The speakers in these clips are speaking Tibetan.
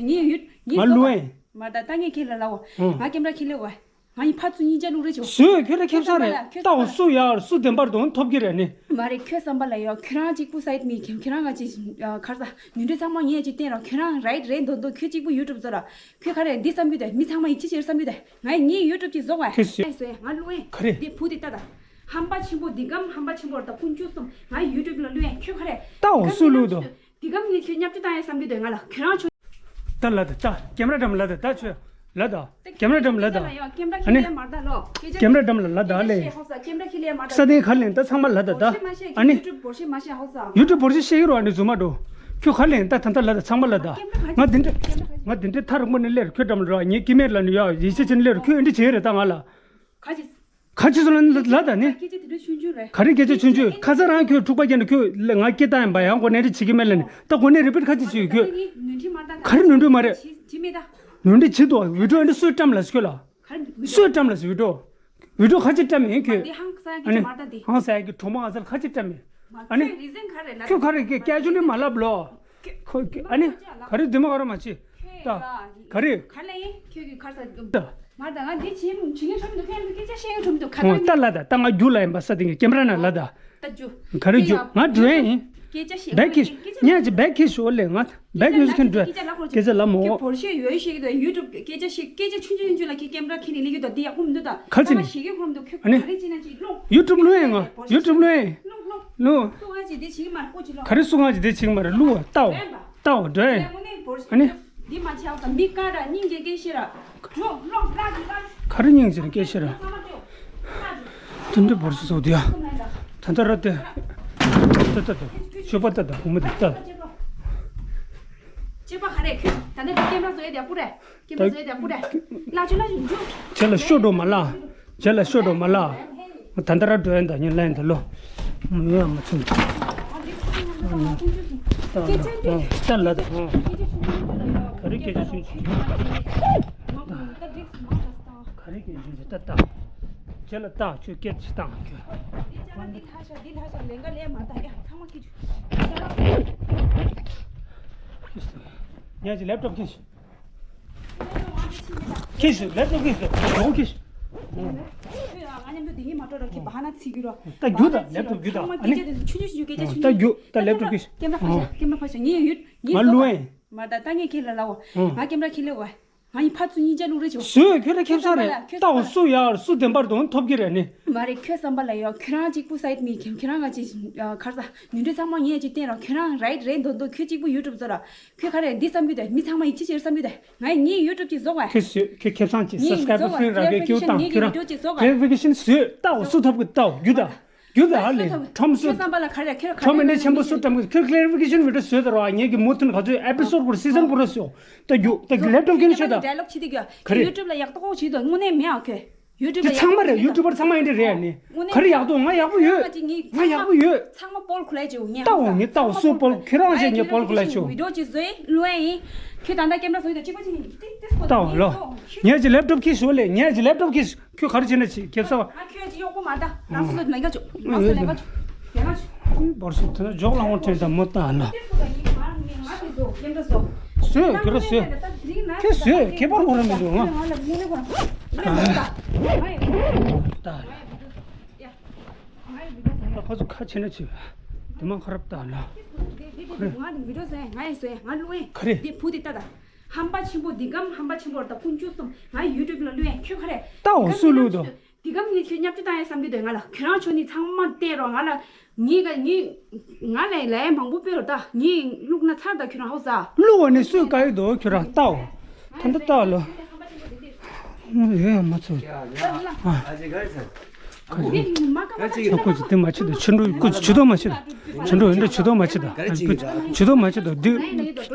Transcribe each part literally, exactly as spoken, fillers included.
ངས་ཡུལ་ངས་ང་ལུས་ཨེ། མ་ད་ད་ངས་ཁྱེད་ལ་ལབ་འོ། ང་ཀེམ་ར་ཁྱེད་ལས་འོ། ང་ཡི་ཕ་ཚུ་གཉིས་ཆ་ལུག་རེ་ཆོ། བཟོས་ཁྱོད་ར་ཁེབས་ས་རེད། ལྟ་འོ་སུ་ཡག་སུ་བདེན་པར་དོན་ཐོབ་ཀྱི་རེད་ནི། མ་རེད། ཁྱོད་བསམ་པ་ལ་ཡོ། ཁྱོད་རང་གཅིག་པུ་སའིད་མི་ཁྱོད་རང་ང་ཅིག་ཁར་ས་ནུས་འདྲེ་ཚང་མ་ངས་ཅིག་བསྟན་རོགས། ཁྱོད་རང་རའིཊ་རེད་འདོད་འདོད། ཁྱོད་གཅིག་པུ་ཡུ་ཊུབ་བཟོ་ར། ཁྱོད་ག་རེ་འདི་བསམ་གྱི་འདུག་མི་ཚང་མ་ཡིད་ཆེས་བྱེད་བསམ་གྱི་འདུག་ང་ངའི་ཡུ་ཊུབ་ཅིག་བཟོ་བ། ཁྱོད་ཟེར། ང་ལུས་ཨེ། ག་རེ། འདི་བུ་འདི་ལྟ་ད། ཧམ་པ་ཆེན་པོ་འདི་གམ་ཧམ་པ་ཆེན་པོ་ད་ཀུན་སྤྱོད་གསུམ་ང་ཡུ་ཊུབ་ལ་ལུས་ཨེ། ཁྱོད་ག་རེ། ལྟ་འོ་སུ་ལུས་དོ། འདི་གམ་ངས་ཁྱོད་བརྙས་བཅོས་བཏང་ཡ་བསམ་གྱི་འདུག་ང་ལ་ཁྱོད་རང་ཆོ། ད་ལ་ད་ད་ཀེམ་ར་འགྲམ་ལ་ད་ད་ཆོས་ལ་ད། ཀེམ་ར་འགྲམ་ལ་ད། ཨ་ནི། ཀེམ་ར་ཁྱི་ལས་མར་ད་ལོ། ཀེམ་ར་ཁྱི་ལས་མར་ད། ས་སྟེང་ག་ལེན་ད་ཚང་མ་ལ་ད་ད། ཨ་ནི། ཡུ་ཊུབ་བོར་ཤི་ཤེས་ཀྱི་རོ། ཨ་ནི་རྫུན་མ་འགྲོ། ཁྱོད་ག་ལེན་ད་ད་ད་ལ་ད་ཚང་མ་ལ་ད། ང་འདི་འདྲ། ང་འདི་འདྲ་ཐག་རིང་པོ་ནས་སླེབས་ཁྱོད་འགྲམ་ལ་རོ། ངའི་སྐྱེ་དམན་ལ་ནི་ཡོ་ཡིད་ཆེས་བྱས་ནས་སླེབས་ཁྱོད་འདི་བྱས་རེད་ད་ང་ལ། ག་ཅི། ཁ་ཆེ་སོང་ལ་ལ་ད་ནི། སྐད་ཆ་དེ་འདྲ་ཆུང་ཆུང་རེད། ག་རེ་སྐད་ཆ་ཆུང་ཆུང་། ཁ་ཚ་རང་ཁྱོད་འཁྲུག་པ་རྒྱག་ནས་ཁྱོད་ལ་ང་སྐད་བཏང་ཡིན་པ་ཡང་གོ་ནས་རེ་བྱེད་ཀྱི་མེད་ལ་ནི། ད་གོ་ནས་རེ་པིཊ་ཁ་ཆེ་བྱེད་ཁྱོད། ག་རེ་ནོར་འཁྲུལ་མ་རེད། ནོར་འཁྲུལ་བྱེད་དོ། བི་ཌིའོ་འདི་སུས་བཀྲམ་ལ་ཁྱོད་ལ། སུས་བཀྲམ་ལ་བི་ཌིའོ། བི་ཌིའོ་ཁ་ཆེ་བཀྲམ་ཡིན་ཁྱོད། ཨ་ནི། ཧང་སངས་ཀྱི་གྲོགས་མོ་ང་ཚར་ཁ་ཆེ་བཀྲམ་ཡིན། ཨ་ནི། ཁྱོད་ག་རེ་སྐད་ཆ་ལུས་མ་ལབ་ལོ། ཁོ་ཨ་ནི། ག་རེ་འདི་མ་ག་རེ་མ་བྱེད། ད། ག་རེ། ག་ལ་ཡིན་ཁྱོད་ཀྱི་ཁར་ས། ད། མ་ད་ང་འདི་བྱེད་བྱེད་ངེས་ཁྲོམ་དུ་ཁྱོད་ཀྱི་སྐད་ཆ་བཤད་ངེས་ཁྲོམ་དུ་ཁ་ཨོ་ད་ལ་ད་ད་ང་རྒྱུགས་ལ་ཡིན་པ་ས་སྟེང་གི་ཀེམ་ར་ན་ལ་ད། ད་རྒྱུགས། ག་རེ་རྒྱུགས་ང་འགྲོ་ཡིན། སྐད་ཆ་བཤད་བེག་ཁིས་སྐད་ཆ་ཉག་ཅིག་བེག་ཁིས་ཞོར་ལས་ང་བེག་མྱུ་ཟིག་ཁན་འགྲོ། སྐད་ཆ་ལབ་དགོས་སྐད་ཆ་ལབ་མོ། ཁྱོད་བོར་ཤེས་ཡོད་ཤེས་ཀྱི་འདུག་ཡུ་ཊུབ་སྐད་ཆ་བཤད་སྐད་ཆ་ཆུང་ཆུང་ཆུང་ཆུང་ལ་ཁྱེད་ཀེམ་ར་ཁྱེར་ནས་སླེབས་ཀྱི་འདུག་འདི་ཡག་པོ་མི་འདུག་ད་ཁ་ཚིག་ནི། ཁ་མ་བཤད་ཀྱི་ཁོམ་འདུག་ཁྱོད་ག་རེ་བྱེད་ན་ཅིག་ལོག་ཡུ་ཊུབ་ལོས་ཡིན་ང་ཡུ་ཊུབ་ལོས་ཡིན། ལོག་ལོག་ལོག་སུ་ང་ཅིག་དེ་བྱེད་ཀྱི་མ་རེད། ཀོ་ཅིག་ལོག་ག་རེ་སུ་ང་ཅིག་དེ་བྱེད་ཀྱི་མ་རེད། ལུག་ལྟ་འོ། ལྟ་འོ་འགྲོ་ཡིན། ཨ་ནི། འདི་མ་བྱས་ཨ་མི་ཀ་ར་སྙིང་རྗེ་སྐད་ཤེས་ར། འགྲོ་ལོག་ལ་འགྲོ་ལ། ག་རེ་སྙིང་རྗེ་སྐད་ཤེས་ར། དེ་འདྲ་བོར་སོ་སོ་དེ་ཡ། ད་ལྟ་ར་དེ། ད་ལྟ་དེ། ཤོ་པ་ལྟ་ད་ཧུ་མ་དེ་ལྟ། ཅེ་པ་ག་རེ་ཁྱོད་ད་ནི་ཀེམ་ར་བཟོ་ཡ་དེ་ཀུ་རེ། ཀེམ་ར་བཟོ་ཡ་དེ་ཀུ་རེ། ལ་ཆུ་ལ་ཆུ་འཇུ། ཁྱེད་ལ་ཤོ་འགྲོ་མ་ལ། རྗེས་ལ་ཤོ་འགྲོ་མ་ལ། ད་ལྟ་ར་འགྲོ་ཡིན་ད་ཉིན་ལ་ཡིན་ད་ལོ། མི་ཡོད་མ་ཚུམ། ད་ལ་ད་ཧོ། ག་རེ་སྐད་ཆ་ཆུང་ཆུང་། ག་རེ་སྐད་ཆ་ཆུང་ཆུང་། ད་ད། རྗེས་ལ་ད་ཁྱོད་སྐད་ཆ་བཏང་ཁྱོད། ཉག་ཅིག་ལེབ་ཊོབ་ཁྱེར་ཤོག་ཁྱེར་ཤོག་ལེབ་ཊོབ་ཁྱེར་ཤོག་ཇོ་ཁྱེར་ཤོག་ད་རྒྱུག་ད་ལེབ་ཊོབ་རྒྱུག་ད་ཨ་ནི། ད་རྒྱུག་ད་ལེབ་ཊོབ་ཁྱེར་ཤོག་ང་ལུས་ཨེ། མ་ད་ད་ངས་ཁྱེད་ལ་ལབ་འོ། ང་ཀེམ་ར་ཁྱེད་ལས་འོ། ང་ཡི་ཕ་ཚུ་གཉིས་ཆ་ལུག་རེ་ཆོ། བཟོས་ཁྱོད་ར་ཁེབས་ས་རེད། ལྟ་འོ་སུ་ཡག་སུ་བདེན་པར་དོན་ཐོབ་ཀྱི་རེད་ནི། མ་རེད། ཁྱོད་བསམ་པ་ལ་ཡོ། ཁྱོད་རང་གཅིག་པུ་སའིད་མི་ཁྱོད་རང་ང་ཅིག་ཁར་ས་ནུས་འདྲེ་ཚང་མ་ངས་ཅིག་བསྟན་རོགས། ཁྱོད་རང་རའིཊ་རེད་འདོད་འདོད། ཁྱོད་གཅིག་པུ་ཡུ་ཊུབ་བཟོ་ར། ཁྱོད་ག་རེ་འདི་བསམ་གྱི་འདུག་མི་ཚང་མ་ཡིད་ཆེས་བྱེད་བསམ་གྱི་འདུག་ང་ངའི་ཡུ་ཊུབ་ཅིག་བཟོ་བ། ཁྱོད་བཟོས་ཁྱོད་ཁེབས་སང་ཅིག་སབ་སི་ཀ་རའིབ་བྱས་ར་གའི་ཁྱོད་བཏང་ཁྱོད་རང་ཀླེ་རི་ཕི་ཀེ་ཤན་བཟོས། ལྟ་འོ་སུ་ཐོབ་གི་ལྟ་འོ་རྒྱུག་ད། རྒྱུག་ད་ཧ་ལས་ཁྲོམ་སུ། ཁྱོད་བསམ་པ་ལ་ག་རེ་ཁྱོད་ཁྲོམ་མི་འདྲ་ཆེན་པོ་སུ་བཀྲམ་གི་ཁྱོད་ཀླེ་རི་ཕི་ཀེ་ཤན་བི་ཌིའོ་བཟོས་ད་རོགས། ངེད་ཀྱི་མུ་མཐུད་ག་ཚོད་ཨེ་པི་སོ་ཌི་སྐོར་སི་ཛན་སྐོར་ར་བཟོས། ད་རྒྱུག་ད་ལེབ་ཊོབ་ཁྱེར་ཤོག་ད། ཌའི་ལོག་བྱེད་དེ་རྒྱུག་ག་རེ། ཁྱོད་ཡུ་ཊུབ་ལ་ཡག་ཏོག་བྱེད་དོ་དངོས་གནས་མེད་ཨ་ཁྱོད། ཡུ་ཊུབ་དེ་ཚང་མ་རེད། ཡུ་ཊུབ་པར་ཚང་མ་ཡིན་དེ་རེད་ཨ་ནི། དངོས་གནས་ག་རེ་ཡག་ཏོག་ང་ཡག་པོ་ཡོད། ང་ཡག་པོ་ཡོད། ཚང་མ་སྤོལ་ཁུ་ལས་བྱེད་ངས། ལྟ་འོ་ངས་ལྟ་འོ་སུ་སྤོལ་ཁྱོད་རང་བྱས་ངས་སྤོལ་ཁུ་ལས་བྱེད། ཝི་ཌིའོ་ཅིག་བཟོས་ལོས་ཡིན། ཁྱོད་ད་ལྟ་ཀེམ་ར་བཟོས་དེ་གཅིག་པ་ཅིག་ཡིན། ལྟ་འོ་ལོ། ངས་ཀྱི་ལེབ་ཊོབ་ཁྱེར་ཤོག་ལས། ངས་ཀྱི་ལེབ་ཊོབ་ཁྱེར། ཁྱོད་ག་རེ་བྱེད་ན་བྱེད། ཁེབས་ས་བ། ཨ་ཁྱོད་ཀྱི་གཡོག་པོ་མ་ད། ལགས་སོ་ལགས་ལེན་ག་བྱོས། ལགས་སོ་ལེན་ག་བྱོས། ལེན་ག་བྱོས། འབོར་ཤོག་དེ་ན་འཇོག་ལ་འོང་དྲན་དང་མོ་ལྟ་ལ། བཟོས་ཁྱོད་ར་བཟོས། ཁྱོད་བཟོས་ཁྱད་པར་གོ་ར་མི་འདུག་ང་། ད་ཁོ་ཚོ་ཁ་ཕྱེ་ན་ཕྱེ། དེ་མ་ཁ་རབ་ལྟ་ལ། ང་བི་ཌིའོ་བཟོས། ང་ཡི་བཟོས། ང་ལུས་ཨེ། ག་རེ། འདི་བུ་དེ་ལྟ་ད། ཧམ་པ་ཆེན་པོ་འདི་གམ་ཧམ་པ་ཆེན་པོ་ད་ཀུན་སྤྱོད་གསུམ་ང་ཡུ་ཊུབ་ལ་བླུགས་ཡ། ཁྱོད་ག་རེ། ལྟ་འོ་སུ་བླུགས་དོ། འདི་གམ་ངས་ཁྱོད་བརྙས་བཅོས་བཏང་ཡ་བསམ་གྱི་འདུག་ང་ལ་ཁྱོད་རང་ཆོ་ནི་ཚང་མ་བལྟས་རོགས། ང་ལ་ངས་ག་ངས་ང་ལ་ལས་མང་པོ་སྤེལ་རོགས། ད་ངས་བླུགས་ན་ཚར། ད་ཁྱོད་རང་ཧོ་ཟ། བླུགས་འོ་ནི་སུས་བཀག་གི་འདུག་ཁྱོད་རང་ལྟ་འོ། ད་འདི་ལྟ་འོ་ལོ། ཡོད་ཡ་མ་ཚོ། ཨ། ཨ་ཅེ་ག་རེ་ཚར། ཨ་ཁུ། ཨ་ཁུ་ཅི་དེ་མ་བྱེད་དོ། ཆུ་འགྲོ་ཁུ་ཅི་དེ་མ་བྱེད་དོ། ཆུ་འགྲོ་ཁུ་ཅི་ཇུས་གཏོགས་མ་བྱེད་དོ། ཆུ་འགྲོ་འདི་ཇུས་གཏོགས་མ་བྱེད་དོ། ཨ་ཁུ་ཅི་ཇུས་གཏོགས་མ་བྱེད་དོ། འདི་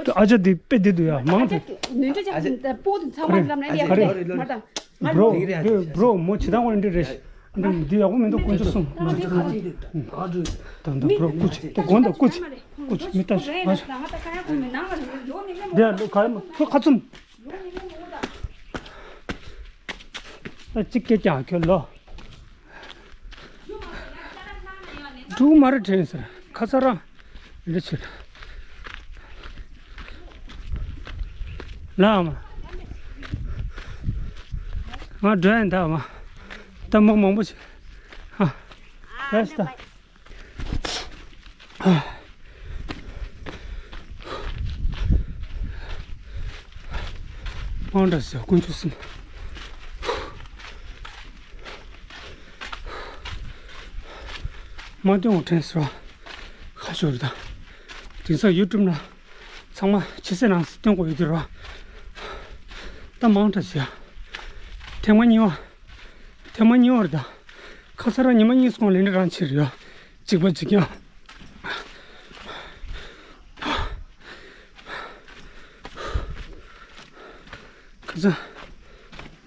ཨ་ཅག་འདི་དཔེ་འདི་འདུག་ཡ་མང་དེ། ནུས་ཅག་པོ་དེ་ཚང་མ་ལམ་ནས་ག་རེ། མ་དང་། བྲོ་བྲོ་མོ་ཇུས་གཏོགས་འདི་རེད། འདི་འདི་ཡག་པོ་མི་འདུག་དཀོན་མཆོག་གསུམ། ད་ད་བྲོ་ཁུ་ཅི་དེ་དགོངས་དག་ཁུ་ཅི་ཁུ་ཅི་མི་ལྟ་ཞིག་མ་ཞིག་འདི་ལོ་ག་རེ་མ་ཁྱོད་ཁ་བཙུམ། ད་གཅིག་སྐད་ཀྱང་ཁྱོད་ལོ། འབྲུག་མ་རེད་དྲན་ཟེར་ཁ་ཚ་ར་འདི་ཕྱིར། ལ་ཨ་མ། ང་འགྲོ་ཡིན་ད་ཨ་མ། ད་མོ་མང་པོ་ཞིག་ཨ། རེས་ད། ཨ། དམག་འདྲ་ཟེར་དཀོན་མཆོག་གསུམ། མ་སྟོན་འོ་དྲན་ཟེར་བ། ཁ་ཤོར་ད། དེང་སང་ཡུ་ཊུབ་ན། ཚང་མ་ཕྱི་གསལ་ནང་གསལ་སྟོན་དགོས་ཡོད་དུས་རོ། ད་མང་དྲགས་ཟེར། ཐེངས་མ་གཉིས་པ། ཐེངས་མ་གཉིས་པ་རེད་ད། ཁ་སང་རང་ཉི་མ་གཉིས་སོང་ལེ་འདྲ་རང་ཕྱིར་ཡོད། གཅིག་པ་གཅིག་རྐྱང་། ཁ་སང་།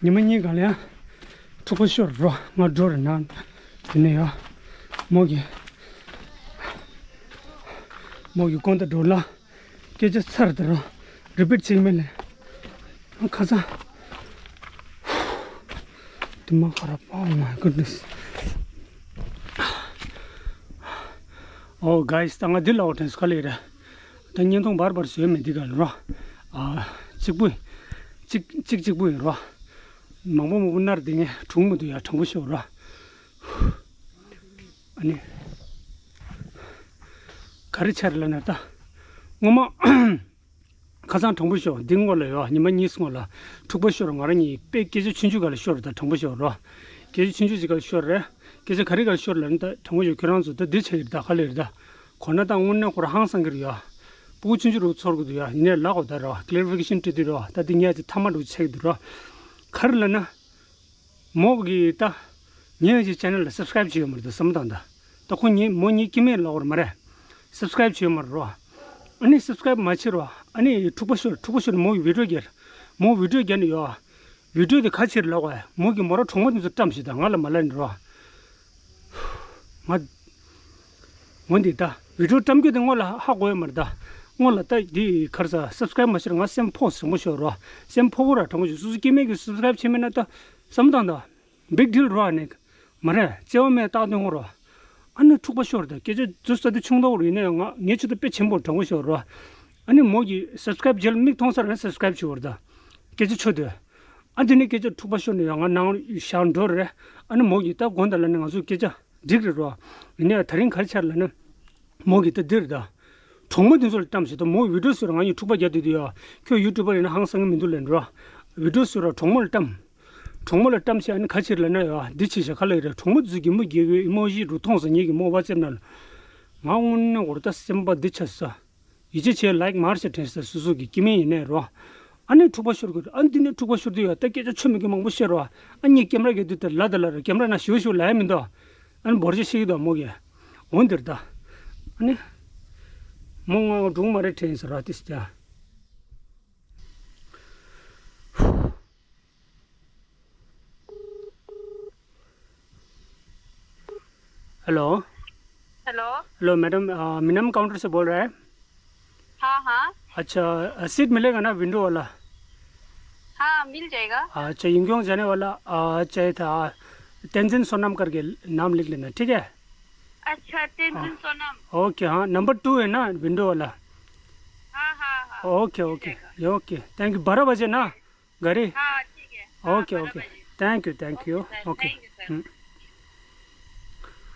ཉི་མ་གཉིས་སྒང་ལ་ཡང་། འཁྲུག་པ་ཤོར་རོ་ང་འགྲོ་རེ་ན། དེ་ནས་ཡང་། མོ་གི། མོ་གི་ཀོང་ད་འགྲོ་ལ། སྐད་ཆ་ཚར་དུ་རོ། རི་པིཊ་བྱེད་མེད་ལེ། ཁ་སང་། དུ་མ་ཁ་ར་པ། Oh my goodness. Oh guys, ད་ང་འདི་ལ་འོ་དྲན་སུ་ག་ལེ་རེད། ད་བརྙན་ཐུང་བར་བར་བཟོས་མེད་འདི་ག་ལ་རོ། ཨ། གཅིག་པུ། གཅིག་གཅིག་གཅིག་པུ་ཡིན་རོ། མང་པོ་མང་པོ་ནར་འདི་ངས་གྲུང་མི་འདུག་ཡ་དྲང་པོ་ཤོད་རོ། ཨ་ནི། ག་རེ་ཆར་ལ་ན་ད། ངོ་མ། ཁ་སང་དྲང་པོ་ཤོད་འདི་སྔོན་ལ་ཡོད་ཉི་མ་གཉིས་སྔོན་ལ། འཁྲུག་པ་ཤོར་ང་རང་གཉིས་དཔེ་སྐད་ཆ་ཆུང་ཆུང་ག་ལ་ཤོར་ད་དྲང་པོ་ཤོད་རོ། སྐད་ཆ་ཆུང་ཆུང་ཅིག་ག་ལ་ཤོར་རེད། སྐད་ཆ་ག་རེ་ག་ལ་ཤོར་ལ་ན་ད་དྲང་པོ་ཤོད་ཁྱོད་རང་ཚོ་ད་འདི་ཆ་ཡིར་ད་ག་ལེ་རེད་ད། གོ་ན་ད་དངོས་གནས་ཁོ་རང་ཧང་སང་གི་རེད་ཡ། སྤུ་གུ་ཆུང་ཆུང་རུ་ཚོར་གི་འདུག་ཡ་ཡིན་ནའི་ལག་འོ་ད་རོ་ཀི་ལེ་རི་ཕི་ཀེ་ཤན་སྤྲད་དུས་རོ་ད་འདི་ངས་ཅི་ཐ་མ་རུ་ཆེ་གི་འདུག་རོ། ག་རེ་ལ་ན། མོ་གི་ད། ངས་ཀྱི་ཆེ་ནལ་ལ་སབ་སི་ཀ་རེབ་བྱས་ཡོད་མ་རེད་ད་བསམ་བློ་བཏང་ད། ད་ཁོ་ངས་མོ་ངའི་སྐྱེ་དམན་ལ་འོར་མ་རེད། སབ་སི་ཀ་རེབ་བྱས་ཡོད་མ་རེད་རོ། ཨ་ནི་སབ་སི་ཀ་རེབ་མ་བྱེད་རོ། ཨ་ནི་འཁྲུག་པ་ཤོར་འཁྲུག་པ་ཤོར་མོ་གི་བི་ཌིའོ་རྒྱག་མོ་བི་ཌིའོ་རྒྱག་ནི་ཡོད། བི་ཌིའོ་དེ་ག་ཕྱིར་ལབ་དགོས། མོ་གི་མོ་ར་གྲོགས་མོ་དེ་ཚོ་བཀྲམ་ཞིག་དང་ང་ལ་མ་ལབ་ནི་རོ། ང་། འོན་ཏེ་ད་བི་ཌིའོ་བཀྲམ་རྒྱུ་དེ་སྔོན་ལ་ཧ་གོ་ཡོད་མ་རེད་ད། སྔོན་ལ་ད་འདི་གར་ས་སབ་སི་ཀ་རེབ་མ་བྱེད་ར་ང་སེམས་ཕོག་བཟང་པོ་ཤོར་རོ། སེམས་ཕོག་གོ་ར་དྲང་པོ་ཞིག་སོ་སོ་སྐྱེ་དམན་གྱི་སབ་སི་ཀ་རེབ་བྱེད་མེད་ན་ད་བསམ་བཏང་ད། བིག་ཌིལ་རོ་ཨ་ནི། མ་རེད་བརྩེ་བ་མེད་རྟག་སྟོན་ཧོ་རོ། ཨ་ནི་འཁྲུག་པ་ཤོར་ད་སྐད་ཆ་རྫུ་ས་དེ་ཆུང་ད་བོ་རེད་ཡིན་ན་ཡང་ང་ངས་ཆུ་ད་དཔེ་ཆེན་པོ་དྲང་པོ་ཤོར་རོ། ཨ་ནི་མོ་གི་སབ་སི་ཀ་རེབ་རྗེས་ལ་མིག་མཐོང་སར་ང་སབ་སི་ཀ་རེབ་བྱེད་བོར་ད། སྐད་ཆ་ཆོ་དེ། ཨ་དེ་ནས་སྐད་ཆ་འཁྲུག་པ་ཤོར་ནས་ཡང་ང་ནང་བཞག་འགྲོ་རེད། ཨ་ནི་མོ་གི་ད་དགོང་དག་ལ་ནི་ང་ཚོ་སྐད་ཆ་འགྲིག་རེད་རོ། ཡིན་ན་ཡང་དེ་རིང་ག་རེ་ཆགས་ལ་ནི། མོ་གི་ད་འདིར་ད། གྲོགས་མོ་དེ་ཚོ་ལ་བཀྲམ་ཞིག་ད་མོ་བི་ཌིའོ་བཟོས་ར་ང་གཉིས་འཁྲུག་པ་རྒྱག་དུས་དུ་ཡ། ཁྱོད་ཡུ་ཊུབ་པར་ཡིན་ན་ཧང་སང་གི་མི་འདུག་ལབ་འགྲོ། བི་ཌིའོ་བཟོས་ར་གྲོགས་མོ་ལ་བཀྲམ། གྲོགས་མོ་ལ་བཀྲམ་ཞིག་ཨ་ནི་ག་ཕྱིར་ལབ་ན་ཡ་འདི་ཕྱིར་ཞིག་ག་ལ་ཡི་ར་གྲོགས་མོ་དེ་ཚོ་གི་མོ་རྒྱལ་གི་ཨི་མོ་ཇི་རུ་མཐོང་སོང་ངེད་ཀྱི་མོ་ཝ་ཙེབ་ནང་ལ། ང་དངོས་གནས་འོར་ད་སེམས་པ་འདི་ཆགས་ས། ཡིད་ཆེས་བྱས་ལའིག་མར་ཤ་དྲན་ས་སོ་སོ་གི་སྐྱེ་དམན་ཡིན་ནའི་རོ། ཨ་ནི་འཁྲུག་པ་ཤོར་དགོས་རེད། ཨ་ནི་འདི་ནས་འཁྲུག་པ་ཤོར་དུས་ཡོད་ད་སྐད་ཆ་ཆོ་མི་གི་མང་པོ་བཤད་རོ། ཨ་ནི་ཀེམ་ར་གི་དུས་དེར་ལ་ད་ལ་ར་ཀེམ་ར་ན་ཞུ་ཞུ་ལ་ཡ་མི་འདུག་ཨ་ནི་འབོར་ཆ་ཤེས་ཀྱི་འདུག་མོ་གི། འོན་འདིར་ད། ཨ་ནི། མོ་ང་སྒྲུང་མ་རེད་དྲན་ས་ར་ཏིས་ཏ། hello. Hello. Hello madam, अ, मीनम काउंटर से बोल रहा है? हाँ, हाँ। अच्छा, अ, सीट मिलेगा ना विंडो वाला? हाँ, मिल जाएगा। अच्छा, यंगयोंग जाने वाला, अ, चाहिए था। तेंजिन सोनम करके नाम लिख लेना, ठीक है? अच्छा, तेंजिन हाँ। सोनम। ओके, हाँ, नंबर टू है ना विंडो वाला? हाँ, हाँ, हाँ। ओके, मिल ओके, जाएगा। Okay, thank you. बारह बजे ना? घड़ी? हाँ, ठीक है। हाँ, OK, बारह OK। बजे। Thank you, thank you। OK, OK। Thank you, sir।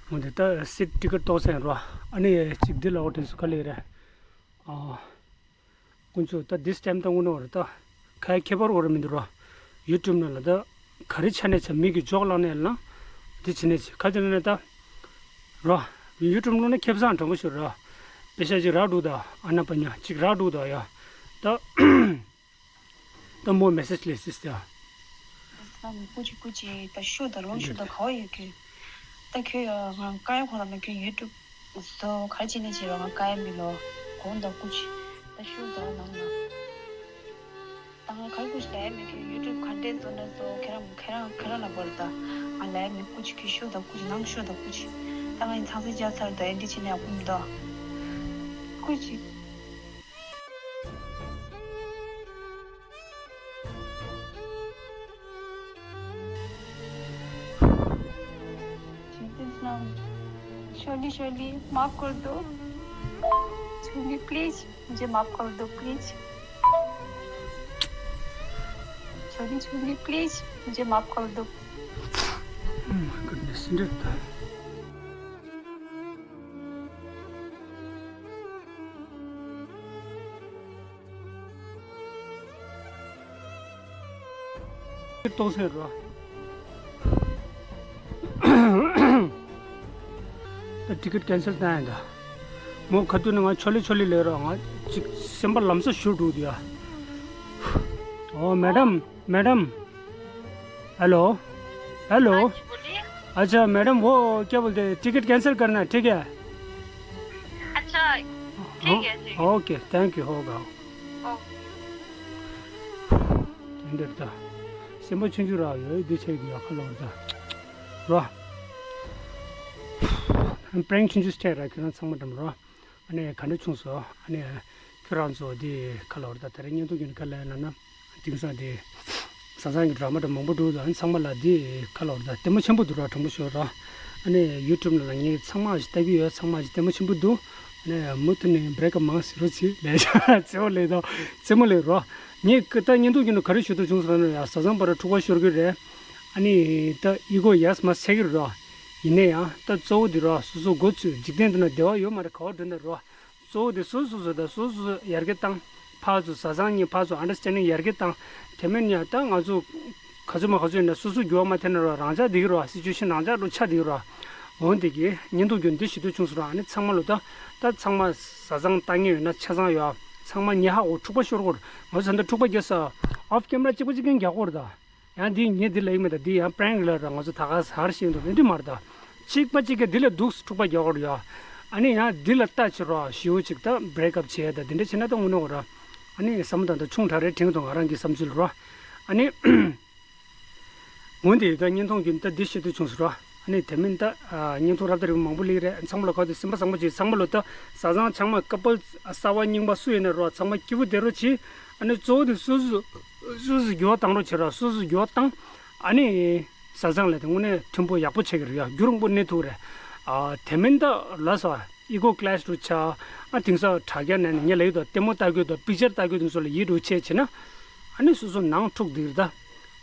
ཨུམ། འོ་དེ་ད་སིཊ་ཊི་ཀེཊ་ཏོག་ཙམ་རོ། ཨ་ནི་གཅིག་འདི་ལ་འོ་དེ་སུ་ག་ལེ་རེད། ཨ། ཀུན་སྤྱོད་ད་this time ད་དངོས་གནས་རེད་ད། ཁ་ཡ་ཁྱད་པར་འོ་རེད་མི་འདུག་རོ། ཡུ་ཊུབ་ནང་ལ་ད་ག་རེ་ཆ་ནས་ཆ་མི་གི་འཇོག་ལང་ནས་ལང་། འདི་བྱེད་ནས་བྱེད་ཁ་ཅིག་ནས་ད། རོ། ཡུ་ཊུབ་ནང་ལ་ཁེ་བཟང་དྲང་པོ་ཞུ་རོ། པེ་ཤ་ཅིག་རག་འདུག་ད། ཨ་ན་པ་ཉ་ཅིག་རག་འདུག་ད་ཡ། ད། ད་མོ་མེ་སེཇ་ལས་སིས་ཏེ། ཨ་མི་ཀུ་ཅི་ཀུ་ཅི་ད་ཤོད་ད་ལོང་ཤོད་ད་ག་བ་ཡོད་ཁྱོད། ད་ཁྱོད་ཡ་ང་ཀ་ཡ་ཁོ་ལ་ན་ཁྱོད་ཡུ་ཊུབ་བཟོ་ག་ཅི་ནས་བྱེད་རོགས་ང་ཀ་ཡ་མི་ལོ་གོང་ད་ཀུ་ཅི་ད་ཤོད་ད་ནང་ན། ད་ང་ག་ཀུ་ཅི་ད་ཡ་མི་ཁྱོད་ཡུ་ཊུབ་ག་འདྲས་བཟོ་ན་བཟོ་ཁྱེད་རང་ཁྱེད་རང་ཁྱེད་རང་ལ་བར་ད་ང་ལ་ཡ་མི་ཀུ་ཅི་ཁྱོད་ཤོད་ད་ཀུ་ཅི་ནང་ཤོད་ད་ཀུ་ཅི་ད་ང་ཡིན་ཚང་སེ་བྱ་ཚར་ད་ཡ་འདི་ཅི་ནས་ཡ་ཀུ་མི་ད་ཀུ་ཅི། छोटी सुनाओ। शोली, शोली, माफ कर दो। शोली, प्लीज, मुझे माफ कर दो, प्लीज। सॉरी छोरी, प्लीज मुझे माफ कर दो। Oh my goodness, འདིར་ད། ཏོག་ཙམ་རོ། ད་ཊི་ཀེཊ་ཀེན་སེལ་བཏང་ཡིན་ད། མོ་ག་དུས་ནས་ང་ཆོ་ལི་ཆོ་ལི་ལབ་རོགས། ང་ཅིག་སེམས་པ་ལམ་སང་ཞུ་འགྲོ་འདུག་ཡ། Oh madam, madam. Hello. Hello. हाँ जी, बोलिए। अच्छा मैडम, वो क्या बोलते हैं, टिकट कैंसिल करना है, ठीक है? अच्छा, ठीक है, ठीक है। ओके, थैंक यू, होगा। ओके। དེ་འདྲ་ད། སེམས་པ་ཆུང་ཆུང་རག་ཡོད་འདི་ཆེ་གི་ཡ་ཁ་ལོར་ད། རོ། པྲེང་ཆུང་ཆུང་སྤྲད་ར། ཁྱོད་རང་ཚང་མ་འགྲམ་རོ། ཨ་ནི་ག་འདྲ་བྱུང་སོང་། ཨ་ནི་ཁྱོད་རང་ཚོ་འདི་ཁ་ལོར་ད། དེ་རིང་བརྙན་ཐུང་གི་ཁ་ལ་ན་ན། དེང་སང་དེ་བཟའ་ཚང་གི་ཌ་ར་མ་འདྲ་མང་པོ་འདུག་ཨ་ནི་ཚང་མ་ལ་འདི་ཁ་ལོར་ད་ལྟད་མོ་ཆེན་པོ་འདུག་ར། དྲང་པོ་ཤོད་ར། ཨ་ནི་ཡུ་ཊུབ་ནང་ལ་ངས་ཚང་མ་ཞིག་ལྟ་གི་ཡོད། ཚང་མ་ཞིག་ལྟད་མོ་ཆེན་པོ་འདུག་ཨ་ནི་མུ་མཐུད་ནས་བྷེ་རེག་ཨབ་མང་ཟེར་རོ་ཅིག་ལས་ཤག་རྩེ་མོ་ལས་དང་རྩེ་མོ་ལས་རོ། ངས་ཀི་ད་བརྙན་ཐུང་གི་ནང་ག་རེ་ཞུ་འདོད་བྱུང་ཟེར་ན་ཡ། བཟའ་ཚང་བར་འཁྲུག་པ་ཤོར་གི་རེད། ཨ་ནི་ད་ཨི་གོ་ཡས་མ་ཟེར་གི་རོ། ཡིན་ན་ཡང་ད་གཙོ་བོ་འདི་རོ། སོ་སོ་འགོ་ཚུགས། འཇིག་རྟེན་འདི་ན་བདེ་བ་ཡོད་མ་རེད། ག་བ་འགྲོ་ན་རོ། གཙོ་བོ་དེ་སོ་སོ་སོ་དང་སོ་སོ་ཡར་རྒྱས་བཏང་། ཕར་ཚུར་བཟའ་ཚང་གཉིས་ཕར་ཚུར་ཨན་ཌར་སི་ཊེན་ཌིང་ཡར་རྒྱས་བཏང་། དེ་མིན་ཡང་ད་ང་ཚོ་ག་ཚོད་མ་ག་ཚོད་ཡིན་ན་སོ་སོ་འགྱུར་བ་མ་ཐེབས་ན་རོ། རང་འཇགས་འདི་གི་རོ། སི་ཅུ་ཨེ་ཤན་རང་འཇགས་རོ་ཆགས་འདི་གི་རོ། འོན་ཏེ་གི་བརྙན་ཐུང་བརྒྱུད་འདི་ཞུ་འདོད་བྱུང་སོང་རོ། ཨ་ནི་ཚང་མ་ལོ་ད་ད་ཚང་མ་བཟའ་ཚང་ལྟ་མཁན་ཡོད་ན་ཆ་ཚང་ཡོད། ཚང་མ་ཉེ་ཧ་འོ་འཁྲུག་པ་ཤོར་གོ་ར། ང་ཚོ་ད་ལྟ་འཁྲུག་པ་རྒྱག་ས་ཨོཕ་ཀེམ་ར་གཅིག་པ་གཅིག་རྐྱང་རྒྱག་གོ་ར་ད། ཡང་འདི་ངས་འདི་ལབ་ཀྱི་མེད་ད། འདི་ཡང་པྲེང་ལབ་ར། ང་ཚོ་ད་ག་ཟེར་བཞིན་འདུག་འདི་མ་རེད་ད། གཅིག་པ་གཅིག་གིས་འདི་ལས་སྡུག་འཁྲུག་པ་རྒྱག་གི་རེད་ཡ། ཨ་ནི་ཡང་འདི་ལ་ལྟ་བྱེད་རོགས། ཞེ་པོ་ཅིག་ད་བྷེ་རེག་ཨབ་བྱས་ད་འདི་འདྲ་བྱས་ན་ད་དངོས་གནས་རོགས། ཨ་ནི་བསམ་བློ་ད་ད་ཆུང་དྲགས་རེད་དྲན་གྱི་འདུག་ང་རང་གི་བསམ་ཚུལ་རོགས། ཨ་ནི་འོན་ཏེ་ད་བརྙན་ཐུང་གི་ད་འདི་བཤད་དུ་བྱུང་སོང་རོགས། ཨ་ནི་དེ་མིན་ད་ཨ་བརྙན་ཐུང་རབ་དང་རིམ་པ་མང་པོ་སླེབས་རེད། ཚང་མ་ལ་ག་དུས་སེམས་པ་བཟང་པོ་བྱེད། ཚང་མ་ལ་ད་བཟའ་ཚང་ཚང་མ་ཀ་པལ་གསར་པ་རྙིང་པ་སུ་ཡིན་ན་རོགས། ཚང་མ་སྐྱིད་པོ་བསྡད་རོགས་བྱེད། ཨ་ནི་གཙོ་བོ་དེ་སོ་སོ་སོ་སོ་འགྱུར་བ་བཏང་རོགས་བྱེད་རོགས། སོ་སོ་འགྱུར་བ་བཏང་། ཨ་ནི་བཟའ་ཚང་ལ་དེ་དངོས་གནས་མཐུན་པོ་ཡག་པོ་བྱེད་ཀྱི་རེད་ཡ། རྒྱུན་རིང་པོ་གནས་ཐུབ་རེད། ཨ་དེ་མིན་ད་ལ་ས་ཨི་གོ་ཀི་ལེ་ཤི་རུ་ཆགས། ཨ་དེང་སང་དྲ་རྒྱ་ནས་ནི་ངས་ལབ་ཡོད་དོ། ལྟད་མོ་ལྟ་གི་ཡོད་དོ། པིག་ཅར་ལྟ་གི་ཡོད་དོ། སོ་ལ་ཡིད་འགྲོ་ཆེ་བྱེད་ན། ཨ་ནི་སོ་སོ་ནང་འཁྲུག་འདི་རེད་ད།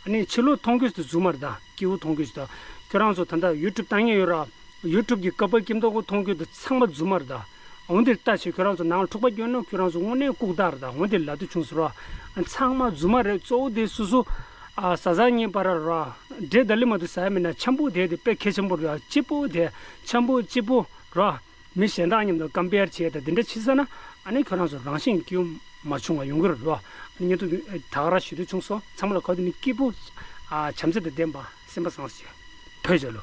ཨ་ནི་ཕྱི་ལོགས་མཐོང་རྒྱུ་དེ་རྫུན་མ་རེད་ད། སྐྱིད་པོ་མཐོང་རྒྱུ་ཞིག་ད། ཁྱོད་རང་ཚོ་ད་ལྟ་ཡུ་ཊུབ་བཏང་མཁན་ཡོད་ར། ཡུ་ཊུབ་གི་ཀ་པལ་ཀྱིན་ཏོག་གོ་མཐོང་རྒྱུ་དེ་ཚང་མ་རྫུན་མ་རེད་ད། འོན་ཏེ་ལྟ་བྱེད། ཁྱོད་རང་ཚོ་ནང་ལ་འཁྲུག་པ་སྐྱོན་ན་ཁྱོད་རང་ཚོ་དངོས་གནས་ལྐུགས་རྟགས་རེད་ད། འོན་ཏེ་ལབ་དུས་བྱུང་སོང་ར། ཚང་མ་རྫུན་མ་རེད། གཙོ་བོ་དེ་སོ་སོ་ཨ་བཟའ་ཚང་གཉིས་བར་ར་འདྲེ་ད་ལི་མ་དུ་ཟ་ཡ་མིན་ན་འཆམ་པོ་དེ་དེ་དཔེ་གལ་ཆེན་པོ་རེད། སྐྱིད་པོ་དེ་འཆམ་པོ་སྐྱིད་པོ་ར། མི་གཞན་དག་མཉམ་དུ་ཀམ་པེར་བྱས་ད་དེ་འདྲ་བྱེད་ས་ན། ཨ་ནི་ཁྱོད་རང་ཚོ་རང་བཞིན་སྐྱིད་པོ་མ་བྱུང་བ་ཡོང་གི་རེད་རོ། ཨ་ནི་ཉེ་དུ་ད་ག་ར་ཞུ་འདོད་བྱུང་སོང་། ཚང་མ་ལ་ག་དུས་ནི་སྐྱིད་པོ་ཨ་བྱམས་བརྩེ་དང་ལྡན་པ་སེམས་པ་བཟང་ཞིག་བོད་ཆེ་ལོ།